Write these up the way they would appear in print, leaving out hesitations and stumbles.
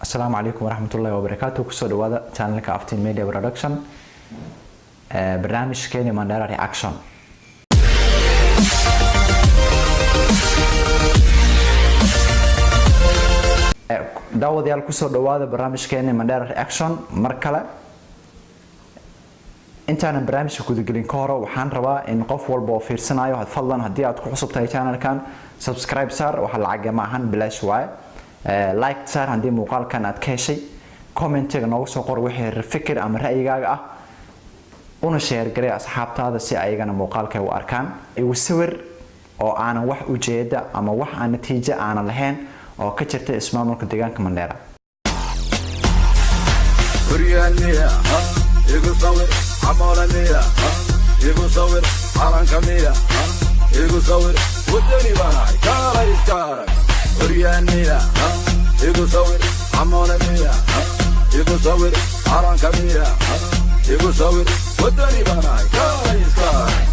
Asalaamu calaykum waraxmatullahi wabarakaatu. Kusoo dhawaada channelka Aftin Media Production, barnaamijkeeni Mandera Reaction. Daawadayaal, kusoo dhawaada barnaamijkeeni Mandera Reaction mar kale. Intaanan barnaamijka gudagelin ka hore, waxaan rabaa in qof walba oo fiirsanayo, fadlan haddii aad ku cusub tahay channelkan, subscribe saar. Waxa lacag ma ahan, bilaash waaye. Like saar haddii muuqaalkan aad ka heshay, commentiga noogu soo qor wixii fikir ama ra'yigaaga ah, una share garee asxaabtaada si ayagana muuqaalka u arkaan. Igu sawir oo aanan wax ujeeda ama wax aan natiijo aanan lahayn oo ka jirta ismaamulka deegaanka Mandheera. Horyaalmiya igu sawir? Camoolamiya igu sawir? Calanka miya igu sawir? Wadani baanahay, kaalay iska arag. Horyaalmiya igu sawir? Camoolamiya igu sawir? Calanka miya igu sawir? Wadani baanahay, kaalay iska arag.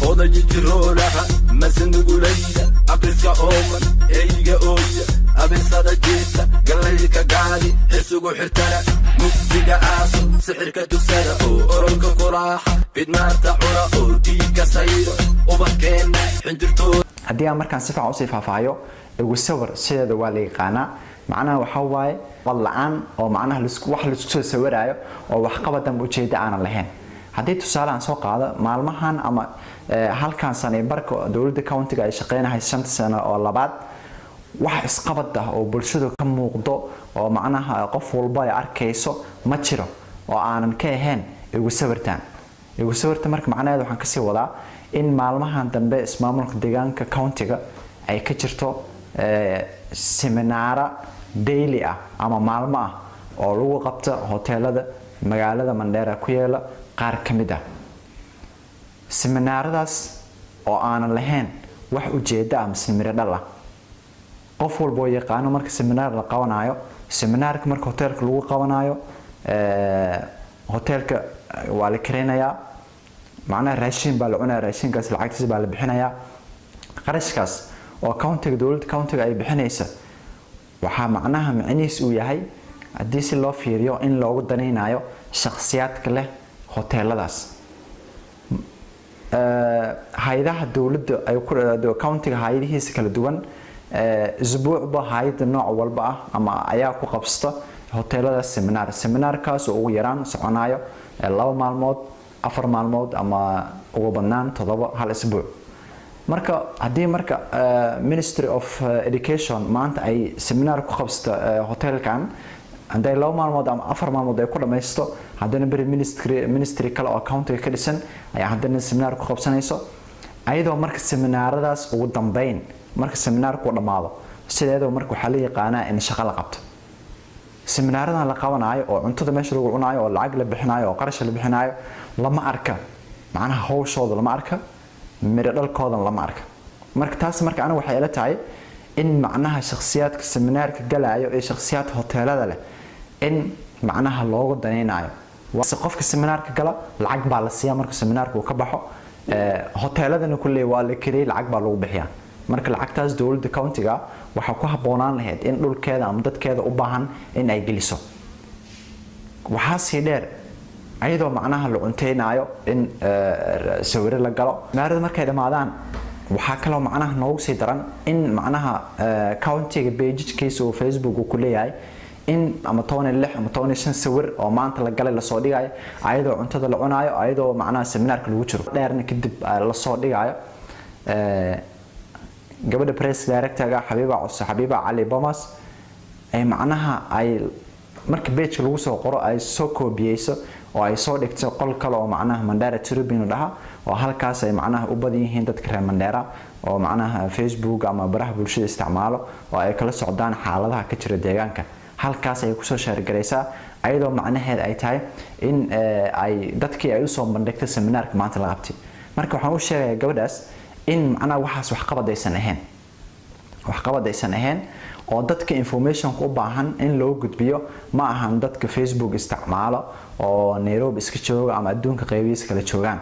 Odayi jiroolaha masanugulayda, abriska ooman, eyga ooya, abisada jiita, gallayka gaadi, xisugu xirtana, mugdiga aaso, sixirka dugsada oo orolka kulaaxa, fidmaarta cuna oo dhiigga sayro ubadkeenna xinjirtooda. Haddii aan markaan si fiican usii faahfaahiyo, igu sawir sideeda waa la yaqaanaa. Macnaha waxaa waaye qad la-aan oo macnaha wax laisku soo sawiraayo oo waxqabadanba ujeeda aanan lahayn. Haddii tusaale aan soo qaado, maalmahan ama halkan sano ee barka dowladda countiga ay shaqeynahay, 5ta sano oo labaad, wax isqabad ah oo bulshadu ka muuqdo oo macnaha qof walba ay arkayso ma jiro, oo aanan ka ahayn igu sawirtaan. Igu sawirta marka macnaheeda waxaan kasii wadaa in maalmahan dambe ismaamulka deegaanka countiga ay ka jirto seminaara daily ah ama maalmo ah oo lagu qabto hoteelada magaalada Mandheera ku yaala qaar ka mid ah. Seminaaradaas oo aanan lahayn wax ujeeda ah mise miro dhal ah. Qof walba oo yaqaano, marka seminaar la qabanayo, seminaarka marka hoteelka lagu qabanayo, hoteelka waa la kareynayaa, macnaha raashin baa la cunaya, raashinkaas lacagtiisa baa la bixinayaa. Qarashkaas oo countiga, dowladda countiga ay bixinaysa, waxaa macnaha micnihiis uu yahay, haddii si loo fiiriyo, in loogu danaynayo shakhsiyaadka leh hoteeladaas. Hay-adaha dowladda ay ku countiga, hay-adihiisa kala duwan, isbuucba hay-adda nooc walba ah ama ayaa ku qabsta hoteelada seminaar. Seminaarkaas oo ugu yaraan soconayo 2 maalmood, 4 maalmood ama ugu badnaan 7, hal isbuuc. Marka haddii marka Ministry of Education maanta ay seminaar ku qabsato hotelkan, hadday 2 maalmood ama 4 maalmood ay ku dhamaysto, haddana beri ministry kale oo countiga ka dhisan ayaa haddana seminaar ku qabsanayso. Ayadoo marka seminaaradaas ugu dambeyn, marka seminaarku dhammaado, sideedaba marka waxaa la yaqaanaa in shaqo la qabto. Seminaaradan la qabanaayo oo cuntada meesha lagu cunaayo oo lacag la bixinaayo oo qarash la bixinaayo, lama arka macnaha hawshooda, lama arka miro dhalkoodan, lama arka. Marka taas marka aniga waxay ila tahay in macnaha shakhsiyaadka seminaarka galaayo iyo shakhsiyaadka hoteelada leh in macnaha loogu danaynayo. Se qofka seminaarka gala lacag baa la siiyaa marka seminaarka uu ka baxo. Hoteeladana kulley waa la kariyey, lacag baa lagu bixiyaa. Marka lacagtaas dowladda countiga waxaa ku habboonaan lahayd in dhulkeeda ama dadkeeda u baahan in ay geliso. Waxaa sii dheer, ayadoo macnaha la cunteynaayo in sawiro la galo, seminaarada markay dhammaadaan, waxaa kaloo macnaha noogu sii daran in macnaha countiga pagekiisa uu Facebook uu ku leeyahay in ama 16 ama 15 sawir oo maanta la galay lasoo dhigayo, ayadoo cuntada la cunaayo, ayadoo macnaha seminaarka lagu jiro dheerna kadib lasoo dhigayo. Gabadha press directorga, Xabiiba Cuse, Xabiiba Cali Bomas, ay macnaha ay marka pageka lagu soo qoro ay soo koobiyeyso oo ay soo dhigto qol kale oo macnaha Mandera Tribune dhaha, oo halkaas ay macnaha u badan yihiin dadka reer Mandera oo macnaha Facebook ama baraha bulshada isticmaalo oo ay kala socdaan xaaladaha ka jira deegaanka. Halkaas ay kusoo share garaysaa, ayadoo macnaheed ay tahay in ay dadkii ay usoo bandhigtay seminaarka maanta la qabtay. Marka waxaan u sheegayaa gabadhaas in macnaha waxaas waxqabad aysan ahayn, waxqabad aysan ahayn, oo dadka informationka u baahan in loo gudbiyo ma ahan dadka Facebook isticmaalo oo Nairobi iska jooga ama adduunka qaybihiisa kala joogaan.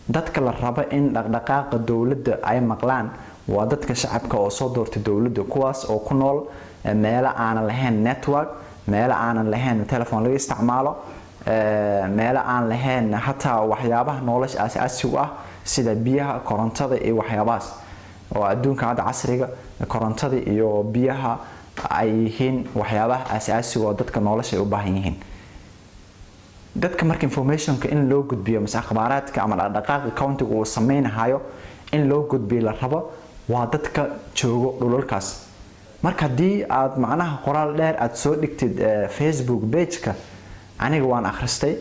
Dadka la rabo in dhaqdhaqaaqa dowladda ay maqlaan waa dadka shacabka oo soo doortay dowladda, kuwaas oo ku nool meelo aanan lahayn network, Meelo aanan lahayn telefoon laga isticmaalo, meelo aan lahayn hataa waxyaabaha nolosha aasaasigu ah sida biyaha, korontada iyo waxyaabahaas, oo adduunka hadda casriga korontada iyo biyaha ay yihiin waxyaabaha aasaasiga oo dadka nolosha ay u baahan yihiin. Dadka marka informationka in loo gudbiyo mise akhbaaraadka ama dhaqdhaqaaqa countiga uu sameynahayo in loo gudbiyo la rabo waa dadka joogo dhulalkaas. Marka haddii aad macnaha qoraal dheer aad soo dhigtid Facebook pageka, aniga waan akhristay,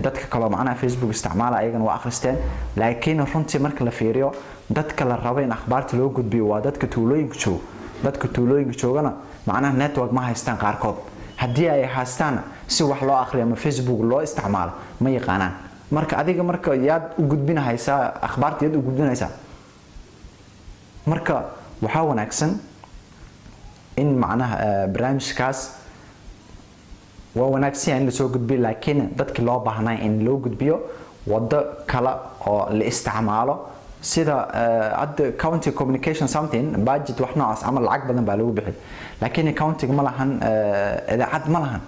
dadka kaloo macnaha Facebook isticmaala ayagana waa akhristeen, laakiin runtii marka la fiiriyo, dadka la rabo in akhbaarta loo gudbiyo waa dadka tuulooyinka joogo. Dadka tuulooyinka joogana macnaha network ma haystaan qaarkood. Haddii ay haystaan, si wax loo akhriyo ama Facebook loo isticmaalo ma yaqaanaan. Marka adiga marka yaad u gudbinahaysaa akhbaarta? Yaad u gudbinaysaa? Marka waxaa wanaagsan in macnaha barnaamijkaas waa wanaagsan yahay in lasoo gudbiyo, laakiin dadkii loo baahnay in loo gudbiyo waddo kale oo la isticmaalo, sida hadda county communication something budget, wax noocaas ama lacag badan baa lagu bixi, laakiin countyga ma lahan idaacad, ma lahan.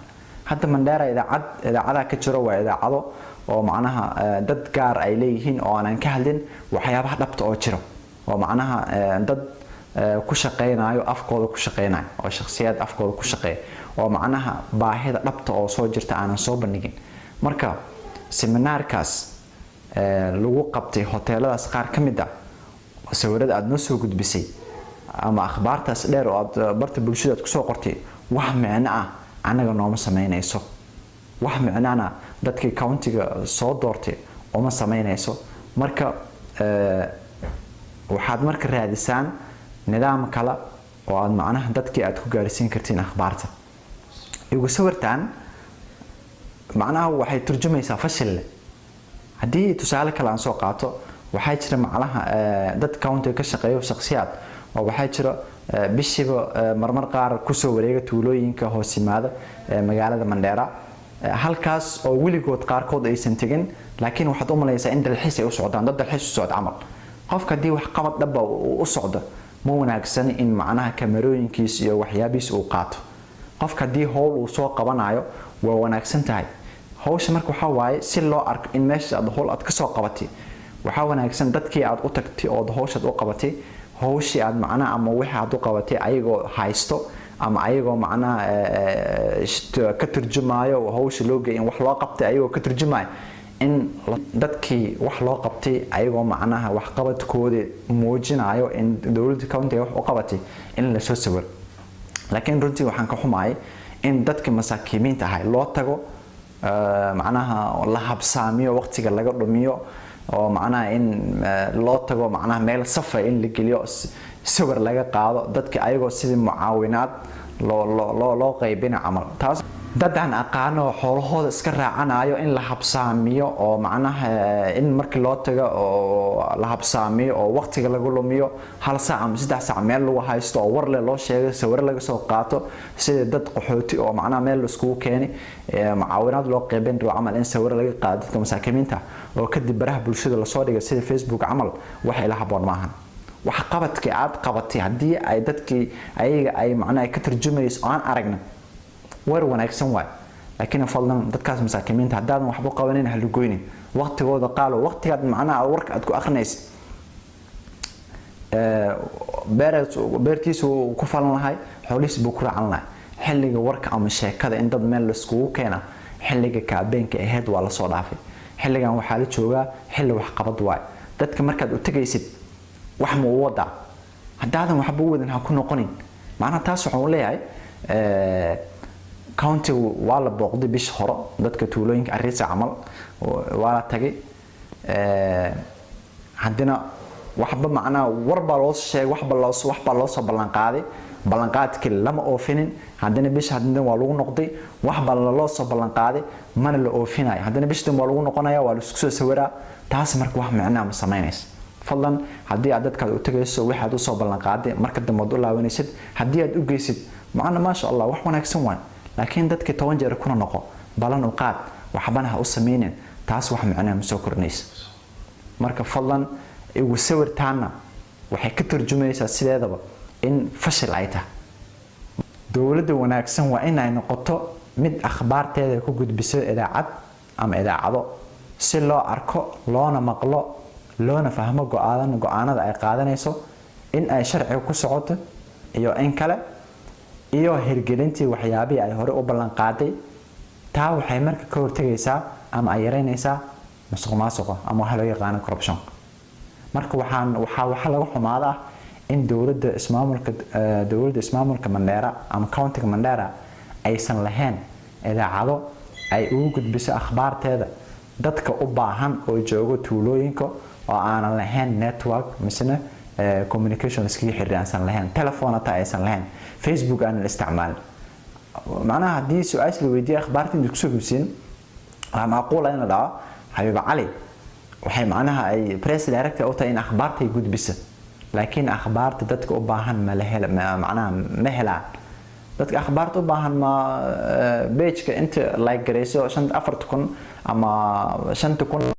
Hadda Mandheera idaacad, idaacadaha ka jiro waa idaacado oo macnaha dad gaar ay leeyihiin oo aanan ka hadlin waxyaabaha dhabta oo jiro, oo macnaha dad ku shaqeynayo, afkooda ku shaqeynayo, oo shakhsiyaad afkooda ku shaqeeya, oo macnaha baahida dhabta oo soo jirta aanan soo bandhigin. Marka seminaarkaas lagu qabtay hoteeladaas qaar ka mid ah, sawirada aada noo soo gudbisay ama akhbaartaas dheer oo aad barta bulshada aad kusoo qortay, wax micno ah annaga nooma sameynayso, wax micnana dadkii countiga soo doortay uma sameynayso. Marka waxaad marka raadisaan nidaam kale oo aad macnaha dadkii aad ku gaarsiin kartiin akhbaarta. Igu sawirtaan macnaha waxay turjumaysaa fashil. Haddii tusaale kale aan soo qaato, waxaa jira macnaha dad countiga ka shaqeeyo, shakhsiyaad oo waxaa jira bishiiba marmar qaar kusoo wareega tuulooyinka hoos yimaada magaalada Mandheera, halkaas oo weligood qaarkood aysan tegin, laakiin waxaad u malaysaa in dalxiis ay u socdaan, dad dalxiis u socda camal. Qofka haddii wax qabad dhaba uu u socdo, ma wanaagsani in macnaha kamarooyinkiis iyo waxyaabihiis uu qaato. Qofka haddii howl uu soo qabanayo, waa wanaagsan tahay hawsha. Marka waxaa waaye, si loo arko in meesha aad howl aad kasoo qabatay, waxaa wanaagsan dadkii aad u tagtay ood hawshaad u qabatay, hawshii aad macnaha ama wixii aad u qabatay ayagoo haysto ama ayagoo macnaha ka turjumaayo hawsha loo geeyay in wax loo qabtay, ayagoo ka turjumaayo in dadkii wax loo qabtay, ayagoo macnaha waxqabadkoodii muujinayo in dowladda countiga wax u qabatay, in lasoo sawiro. Laakiin runtii waxaan ka xumahay in dadka masaakiimiinta ahay loo tago, macnaha la habsaamiyo, waqtiga laga dhumiyo, oo macnaha in loo tago, macnaha meel safa in la geliyo, sawir laga qaado dadka ayagoo sidii mucaawinaad loo qaybina camal. Taas dad aan aqaano xoolahooda iska raacanayo in la habsaamiyo, oo macnaha in markii loo tago oo la habsaamiyo oo waqtiga lagu lumiyo, 1 saac ama 3 saac meel lagu haysto oo warle loo sheegay, sawiro laga soo qaato, sidii dad qaxooti oo macnaha meel laiskugu keenay, mucaawinaad loo qaybin rabo camal, in sawiro laga qaado dadka masaakiimiinta oo kadib baraha bulshada lasoo dhigay sida Facebook camal, wax ila haboon maahan. Wax qabadkii aad qabatay haddii ay dadkii ayaga ay macnaha ka tarjumayso oo aan aragna, war wanaagsan waay. Laakiin fadlan dadkaas masaakiimiinta haddaadan waxba qabanin, ha lugoynin waqtigooda qaalo. Waqtigaad macnaha warka aad ku akhrinaysid, beertiisu ku falan lahay, xoolihiis buu ku raacan lahay. Xilliga warka ama sheekada in dad meel laiskugu keena, xilliga campaignka ahayd waa lasoo dhaafay. Xilligan waxaa la joogaa xilli waxqabad waay. Dadka markaad u tegaysid, wax ma u wadaa? Haddaadan waxba u wadin, ha ku noqonin. Macnaha taas waxaan leeyahay, countigu waa la booqday bisha hore, dadka tuulooyinka Arisa camal waa la tagay. Haddina waxba macnaha war baa loo sheegay, waxbaa loo soo ballanqaaday, ballanqaadkii lama oofinin. Haddana bisha haddana waa lagu noqday, waxbaa laloo soo ballanqaaday, mana la oofinayo. Haddana bisha dambe waa lagu noqonaya, waa laisku soo sawiraa. Taas marka wax micnaha ma samaynaysa. Fadlan, haddii aad dadkaad u tagayso, waxaad usoo ballanqaaday marka dambe aad u laabanaysid, haddii aad u geysid, macna maasha Allah, wax wanaagsan waay. Laakiin dadkii 10 jeer kuna noqo, balan u qaad, waxbana ha u sameynin, taas wax micnaha ma soo kordhinaysa. Marka fadlan, igu sawirtaana waxay ka turjumaysaa sideedaba in fashil ay tahay. Dowladda wanaagsan waa inay noqoto mid akhbaarteeda ku gudbiso idaacad ama idaacado, si loo arko, loona maqlo, loona fahmo go-aanada ay qaadanayso, in ay sharciga ku socoto iyo in kale, iyo hirgelintii waxyaabihii ay hore u ballan qaaday. Taa waxay marka ka hortegaysaa ama ay yareynaysaa musuq maasuqa ama waxa loo yaqaano corruption. Marka waxaa laga xumaada ah in dowladda ismaamulka Mandheera ama countyga Mandheera aysan lahayn idaacado ay ugu gudbiso akhbaarteeda dadka u baahan oo joogo tuulooyinka oo aanan lahayn network misena communication iskaga xiriir aansan lahayn, telephone hataa aysan lahayn, Facebook aanan isticmaalin. Macnaha, haddii su-aasha la weydiiya akhbaarta inta kusoo gudbisiin, waxaa macquula in la dhaco Xabiiba Cali waxay macnaha ay press director u tahay in akhbaarta ay gudbisa, laakiin akhbaarta dadka u baahan ma la hel, macnaha ma helaan. Dadka akhbaarta u baahan ma pageka inta like garayso shan 4,000 ama 5,000.